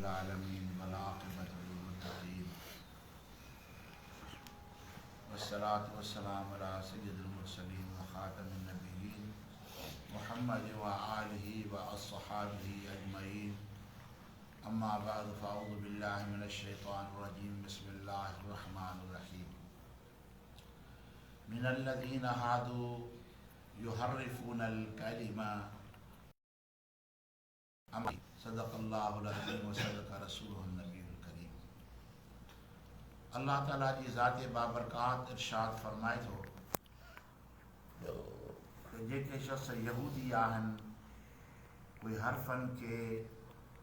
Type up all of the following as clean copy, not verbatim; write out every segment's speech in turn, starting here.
العالمين والعاقبة للمتقين والصلاة والسلام على سيد المرسلين وخاتم النبيين محمد وآله وأصحابه أجمعين أما بعد فأعوذ بالله من الشيطان الرجيم بسم الله الرحمن الرحيم من الذين هادوا يحرفون الڪلم عن صدق الله العظيم وصدق رسوله النبي الڪريم الله تعالي جي ذات بابرڪات ارشاد فرمائي ٿو ته جيڪي شخص يهودي آهن اهي حرفن کي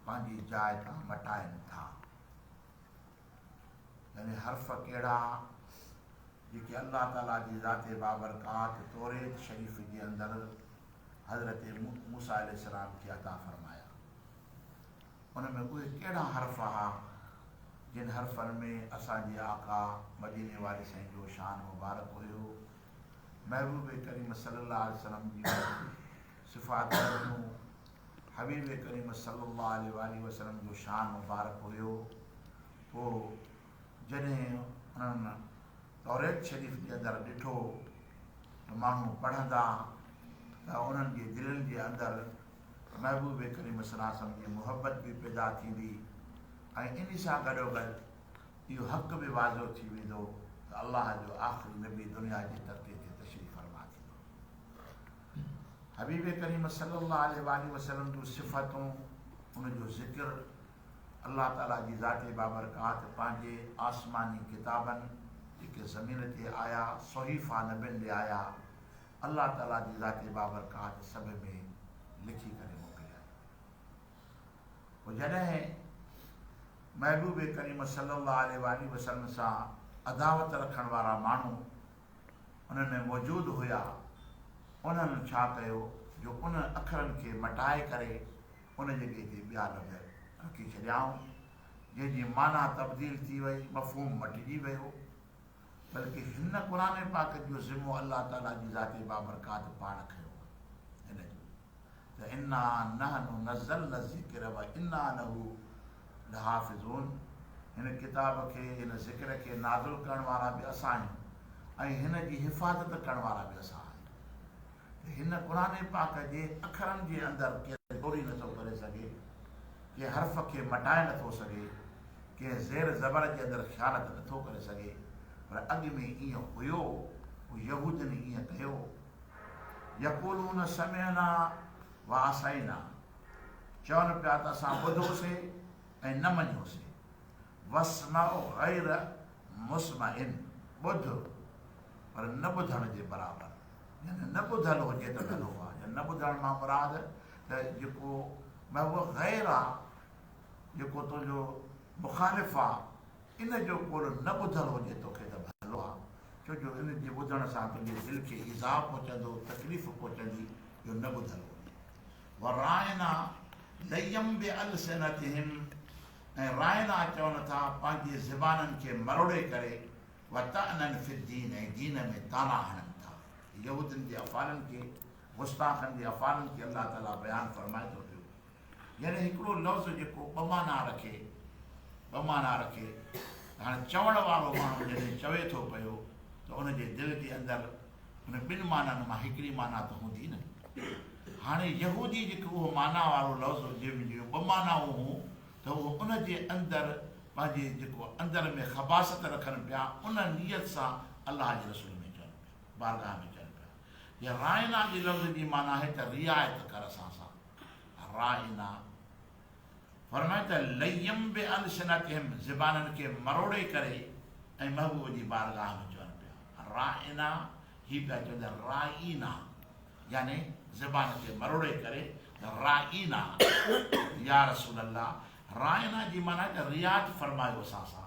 پنهنجي جاء تان مٽائن ٿا يعني حرف ڪهڙا جيڪي الله تعاليٰ جي ذات بابرڪات توريت شريف جي اندر حضرت موسيٰ عليه السلام کي عطا فرمايا. ان ۾ اهي ڪهڙا حرف ها جن حرفن ۾ اسان جي آقا مديني واري سائين جو شان مبارڪ هيو، محبوب ڪريم صلي الله عليه وسلم جون صفات هيون، حبيب ڪريم صلي الله عليه واٰله وسلم جو شان مبارڪ هيو. پوء جڏهن انهن توريت شريف جي اندر ڏٺو ته ماڻهو پڙهندا ته انهن جي دلين جي اندر محبوب ڪريم صلي الله عليه وسلم جي محبت به پيدا ٿيندي ۽ انهي سان گڏوگڏ اهو حق به واضح ٿي ويندو ته الله جو آخري نبي دنيا جي تختي تي تشريف فرما ٿيندو. حبيب ڪريم صلي الله عليه واٰله وسلم جون صفتون ان جو ذڪر الله تعالي جي ذات بابرڪات پنهنجي آسماني ڪتابن جيڪي زمين تي آيا صحيفا نبين ڏي آيا الله تعالي جي ذات بابرڪات سڀ ۾ لکي ڪري موڪليا پوء جڏهن محبوب ڪريم صلي الله عليه واٰله وسلم سان عداوت رکڻ وارا ماڻهو انهن ۾ موجود هيا انهن ڇا ڪيو جو انهن اکرن کي مٽائي ڪري ان جڳهه تي ٻيا لفظ رکي ڇڏيائون، جنهن جي معنيٰ تبديل ٿي وئي، مفهوم مٽجي ويو. بلڪه هن قرآن پاڪ جو ذمو الله تعاليٰ جي ذات بابرڪات پاڻ کنيو آهي، هن جو ته انا نحن نزلنا الذڪر وانا له لحافظون هن ڪتاب کي، هن ذڪر کي نازل ڪرڻ وارا به اسان آهيون ۽ هن جي حفاظت ڪرڻ وارا به اسان آهيون. ته هن قرآن پاڪ جي اکرن جي اندر ڪير چوري نٿو ڪري سگهي، ڪنهن حرف کي مٽائي نٿو سگهي، ڪنهن زير زبر جي اندر خيانت نٿو ڪري سگهي، پر اڳ ۾ ائين هيو، پوء يهودين ائين ڪيو. يقولون سمعنا وعصينا چون پيا ته اسان ٻڌوسي ۽ نه مڃيوسي. واسمع غير مسمع ٻڌ پر نه ٻڌڻ جي برابر يعني نه ٻڌل هجي ته ڀلو آ يعني نه ٻڌڻ مان مراد ته جيڪو محبوب غير آ جيڪو تنهنجو مخالف آ ان جو قول نه ٻڌل هجي توکي ته ڀلو آ ڇو جو ان جي ٻڌڻ سان تنهنجي دل کي ايذاء پهچندو تڪليف پهچندي جو نه ٻڌل هجي وراعنا ليا بالسنتهم ۽ راعنا چون ٿا پنهنجي زبانن کي مروڙي ڪري وطعنا في الدين ۽ دين ۾ طعنا هڻن ٿا. يهودين جي افعالن کي، گستاخن جي افعالن کي الله تعاليٰ بيان فرمائي ٿو پيو. يعني هڪڙو لفظ جيڪو ٻه معنيٰ رکي، ٻه معنيٰ رکي ته هاڻي چوڻ وارو ماڻهو جڏهن چوي ٿو پيو ته ان جي دل جي اندر ان ٻن معنائن مان هڪڙي معنيٰ ته هوندي نه. هاڻي يهودي جيڪي اهو معنيٰ وارو لفظ جنهن جون ٻه معنائون هون ته اهو ان جي اندر پنهنجي جيڪو اندر ۾ خباثت رکن پيا ان نيت سان الله جي رسول ۾ چون پيا بارگاهه ۾ چون پيا يا رائنا جي لفظ جي معنيٰ آهي ته رعايت ڪر اسان سان رائنا فرمائي ته ليم بالسنتهم زبانن کي مروڙي ڪري ۽ محبوب جي بارگاهه ۾ چون پيا رائنا هي پيا چون ته رائنا يعني زبان کي مروڙي ڪري ته رائنا يا رسول الله رائنا جي معنيٰ آهي ته رعايت فرمايو اسان سان.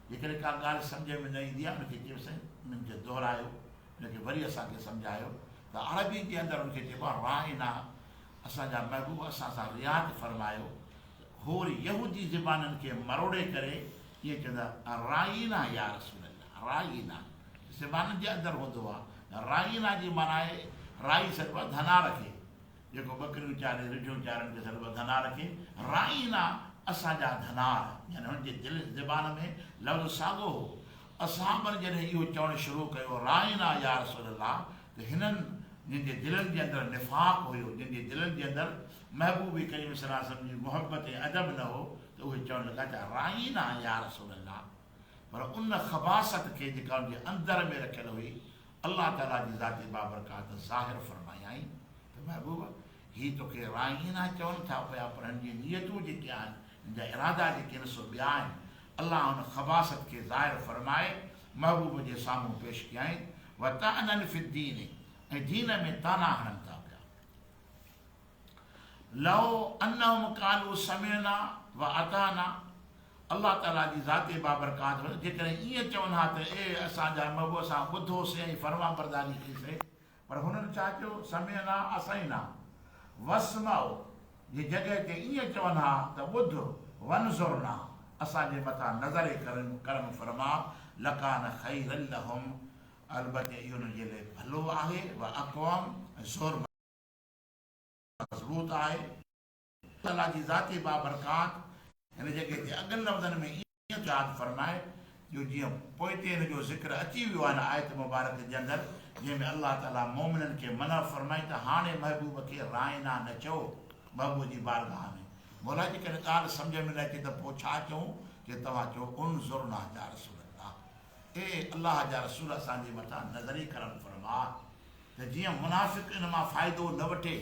جيڪڏهن ڪا ڳالهه سمجهه ۾ نه ايندي آهي ان کي چئبو سائين انهن کي دهرايو، ان کي وري اسان کي سمجهايو ته عربي جي اندر ان کي چئبو آهي رائنا اسان جا محبوب اسان سان رعايت فرمايو. هو وري يهودي زبانن کي مروڙي ڪري ائين چوندا رائنا يا رسول الله رائنا زبانن جي اندر هوندو آهي. رائنا جي معنيٰ آهي رائي سڏبو آهي ڌنار کي. جيڪو ٻڪريون چاري، رڍيون چارڻ کي سڏبو آهي ڌنار کي رائينا، اسان جا ڌنار، يعني هن جي دل زبان ۾ لفظ ساڳو هو. اصحابن جڏهن اهو چوڻ شروع ڪيو، راعنا يا رسول الله ته هنن جن جي دلن جي اندر نفاق هيو، جن جي دلن جي اندر محبوب ڪريم صلي الله عليه وسلم جي محبت ۽ ادب نه هو ته اهي چوڻ لڳا ته راعنا يا رسول الله پر ان خباثت کي جيڪا ان جي اندر ۾ رکيل هئي الله تعاليٰ جي ذات بابرڪات ظاهر فرمايائين ته محبوب! هي توکي راعينا چون ٿا پيا پر هن جي نيتون جيڪي آهن، هن جا ارادا جيڪي آهن سو ٻيا آهن. الله ان خباثت کي ظاهر فرمائي محبوب جي سامهون پيش ڪيائين، وطعنا في الدين ۽ دين ۾ طعنا هڻن ٿا پيا. لو انهم قالوا سمعنا واطعنا الله تعالي جي ذات بابرڪات جيڪڏهن ائين چون ها ته اي اسان جا محبوب اسان ٻڌوسين ۽ فرمانبرداري ڪئي سين پر هنن ڇا چيو سمعنا عصينا واسمع جي جڳهه تي ائين چون ها ته ٻڌ وانظرنا اسان جي مٿان نظر ڪرم فرما لڪان خيرا لهم البته اهو انهن جي لاء ڀلو آهي واقوم ۽ زور مضبوط آهي. الله تعاليٰ جي ذات بابرڪات هن جڳهه تي اڳين لفظن ۾ ائين ٿو ارشاد فرمائي جو جيئن پوئتي هن جو ذڪر اچي ويو آهي هن آيت مبارڪ جي اندر جنهن ۾ الله تعاليٰ مؤمنن کي منع فرمائي ته هاڻي محبوب کي رائنا نه چئو محبوب جي بارگاهه ۾ مولا جيڪڏهن ڳالهه سمجهه ۾ نه اچي ته پوء ڇا چئون چي توهان چئو انظرنا يا رسول الله اي الله جا رسول اسان جي مٿان نظر ڪرم فرماء ته جيئن منافق ان مان فائدو نه وٺي،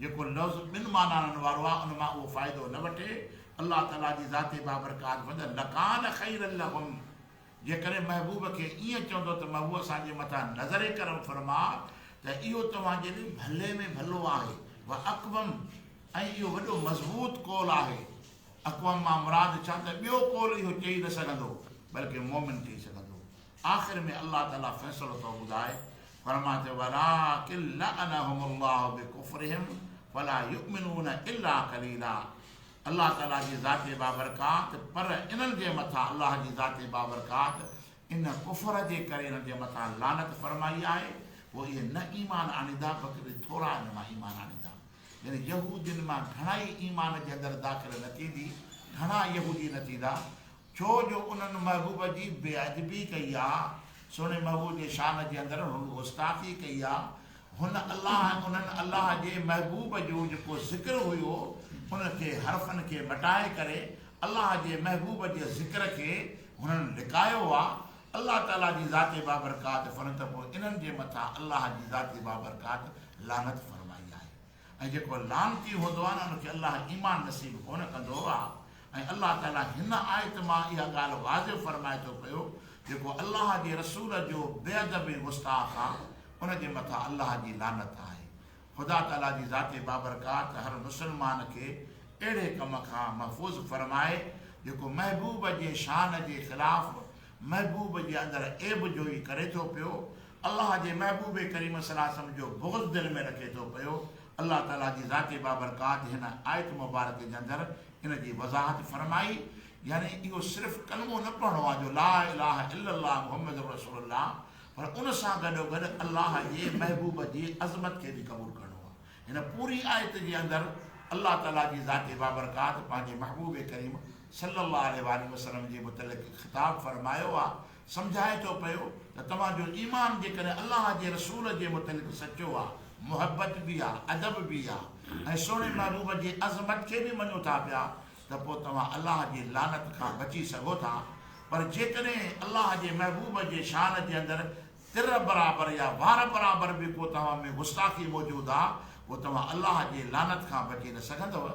جيڪو لفظ ٻن معنائن وارو آهي ان مان اهو فائدو نه وٺي، الله تعاليٰ جي ذات بابرڪات فرمائي ته لڪان خيرا لهم جيڪڏهن محبوب کي ائين چوندو ته محبوب اسان جي مٿان نظر ڪرم فرماء ته اهو توهان جي لاء ڀلي ۾ ڀلو آهي واقوم ۽ اهو وڏو مضبوط قول آهي، اقوم مان مراد ڇا ته ٻيو قول اهو چئي نه سگهندو بلڪه مؤمن چئي سگهندو. آخر ۾ الله تعالي فيصلو ٿو ٻڌائي، فرمائي ٿو ولڪن لعنهم الله بڪفرهم فلا يؤمنون الا قليلا الله تعالي جي ذات بابرڪات پر انهن جي مٿان الله جي ذات بابرڪات ان ڪفر جي ڪري انهن جي مٿان لعنت فرمائي آهي پوء اهي نه ايمان آڻيندا بلڪه ٿورا انهن مان ايمان آڻيندا يعني يهودين مان گهڻائي ايمان جي اندر داخل نه ٿيندي گهڻا يهودي نه ٿيندا ڇو جو انهن محبوب جي بي ادبي ڪئي آ، سهڻي محبوب جي شان جي اندر هن گستاخي ڪئي آ، هن الله انهن الله جي محبوب جو جيڪو ذڪر هيو ان کي حرفن کي مٽائي ڪري الله جي محبوب جي ذڪر کي هنن لڪايو آ، الله تعالي جي ذات بابرڪات فرمائي ته پوء انهن جي مٿان الله جي ذات بابرڪات لعنت فرمائي آهي. ۽ جيڪو لعنتي هوندو آهي نه ان کي الله ايمان نصيب ڪونه ڪندو آهي ۽ الله تعالي هن آيت مان اها ڳالهه واضح فرمائي ٿو پيو جيڪو الله جي رسول جو بي ادب ۽ گستاخ آهي ان جي مٿان الله جي لعنت آهي خدا تعالي جي ذات بابرڪات هر مسلمان کي اهڙي ڪم کان محفوظ فرمائي جيڪو محبوب جي شان جي خلاف محبوب جي اندر عيب جوئي ڪري ٿو پيو الله جي محبوب ڪريم صلي الله عليه وسلم جو بغض دل ۾ رکي ٿو پيو، الله تعالي جي ذات بابرڪات هن آيت مبارڪ جي اندر ان جي وضاحت فرمائي، يعني اهو صرف ڪلمو نه پڙهڻو آهي جو لا اله الا الله محمد رسول الله پر ان سان گڏوگڏ الله جي محبوب جي عظمت کي به قبول ڪرڻو آهي. هن پوري آيت جي اندر الله تعالي جي ذات بابرڪات پنهنجي محبوب ڪريم صلي الله عليه واٰله وسلم جي متعلق خطاب فرمايو آهي، سمجهائي ٿو پيو ته توهان جو ايمان جيڪڏهن الله جي رسول جي متعلق سچو آ، محبت به آ، ادب به آ ۽ سهڻي محبوب جي عظمت کي به مڃو ٿا پيا ته پوء توهان الله جي لعنت کان بچي سگهو ٿا پر جيڪڏهن الله جي محبوب جي شان جي اندر تر برابر يا وار برابر به ڪو توهان ۾ گستاخي موجود آ پوء توهان الله جي لعنت کان بچي نه سگهندؤ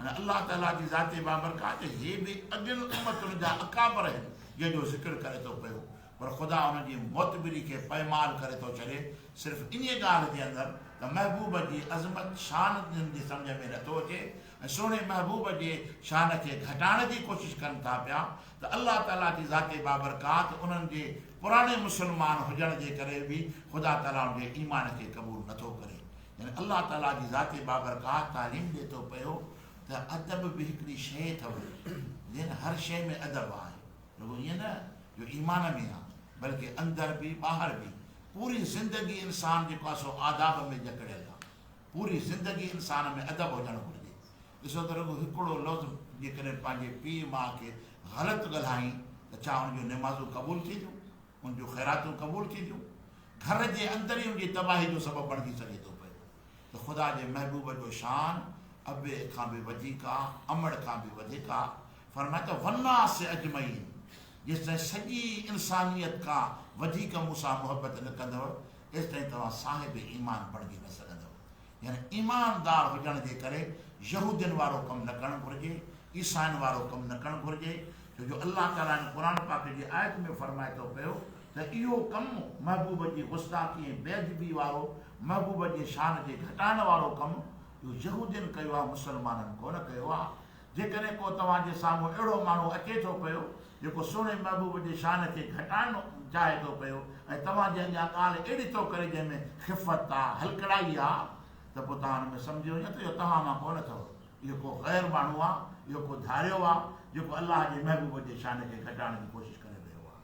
۽ الله تعاليٰ جي ذات بابرڪات هي به اڳين امتن جا اڪابر هن جنهن جو ذڪر ڪري ٿو پيو پر خدا انهن جي معتبري کي پائمال ڪري ٿو ڇڏي صرف انهيء ڳالهه جي اندر ته محبوب جي عظمت شان انهن جي سمجهه ۾ نٿو اچي ۽ سهڻي محبوب جي شان کي گهٽائڻ جي ڪوشش ڪن ٿا پيا ته الله تعاليٰ جي ذات بابرڪات انهن جي پراڻي مسلمان هجڻ جي ڪري به خدا تعاليٰ انهن جي ايمان کي قبول نٿو ڪري يعني الله تعاليٰ جي ذات بابرڪات تعليم ڏئي ٿو پيو ته ادب به هڪڙي شيء اٿو جيئن هر شيء ۾ ادب آهي رڳو ائين نه جو ايمان ۾ آ بلڪه اندر به ٻاهر به پوري زندگي انسان جيڪو آ سو آداب ۾ جڪڙيل آ پوري زندگي انسان ۾ ادب هجڻ گهرجي ڏسو ته رڳو هڪڙو لفظ جيڪڏهن پنهنجي پيء ماء کي غلط ڳالهائين ته ڇا ان جون نمازون قبول ٿينديون؟ ان جون خيراتون قبول ٿينديون؟ گهر جي اندر ئي ان جي تباهي جو سبب بڻجي سگهي ٿو پيو ته خدا جي محبوب جو شان ابي کان به وڌيڪ آ، امڙ کان به وڌيڪ آ. فرمائي ته والناس اجمعين جيستائين سڄي انسانيت کان وڌيڪ مون سان محبت نه ڪندؤ ايستائين توهان صاحب ايمان بڻجي نه سگهندؤ. يعني ايماندار هجڻ جي ڪري يهودين وارو ڪم نه ڪرڻ گهرجي، عيسائين وارو ڪم نه ڪرڻ گهرجي، ڇو جو الله تعاليٰ هن قرآن پاڪ جي آيت ۾ فرمائي ٿو پيو ته اهو ڪم محبوب جي گستاخي ۽ بي ادبي وارو، محبوب جي شان کي گهٽائڻ وارو ڪم اهو يهودين ڪيو آهي، مسلمانن ڪونه ڪيو آهي. جيڪڏهن ڪو توهان جي سامهون اهڙو ماڻهو اچي ٿو پيو جيڪو سهڻي محبوب جي شان کي گهٽائڻ چاهي ٿو پيو ۽ توهان جي اڳيان ڳالهه اهڙي ٿو ڪري جنهن ۾ خفت آ، هلڪڙائي آ ته پوء توهان ان ۾ سمجهي وڃو ته اهو توهان مان ڪونه اٿو، اهو ڪو غير ماڻهو آ، اهو ڪو ڌاريو آ جيڪو الله جي محبوب جي شان کي گهٽائڻ جي ڪوشش ڪري رهيو آ.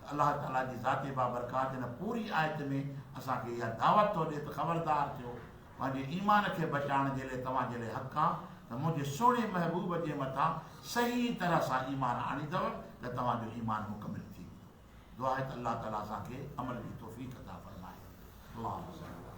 ته الله تعاليٰ جي ذات بابرڪات هن پوري آيت ۾ اسان کي اها دعوت ٿو ڏئي ته خبردار ٿيو، پنهنجي ايمان کي بچائڻ جي لئي توهان جي لئي حق آ ته منهنجي سهڻي محبوب جي مٿان صحيح طرح سان ايمان آڻيندؤ ته توهان جو ايمان مڪمل ٿي ويندو. دعا آهي ته الله تعاليٰ اسان کي عمل جي توفيق عطا فرمائي. اللهم صل.